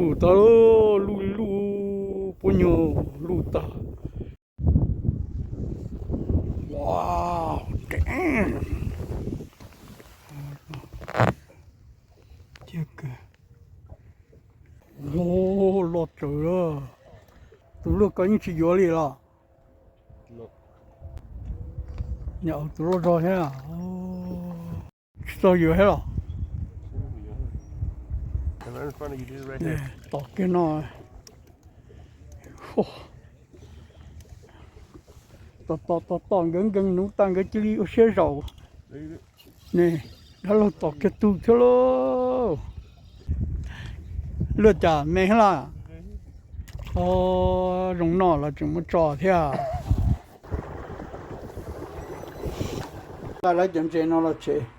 Luj tag, luj luj, puab nyuag luj tag. Wow, loj tsawv. Tus luaj ko yeej tsis yuav li los? Tus luaj zog thiab. Tsis txog yuav thiab los? Tom kiag no. Tom tom tom tom nkees nkees nuv tag nkawd cia li ua siab zaum. Ne, dab laug tom kiag tug thiab lauj. Luaj cas me thiab las? O, zoo noj los tseem muab tso thiab. Nqa lawv cov ntses no los tsev.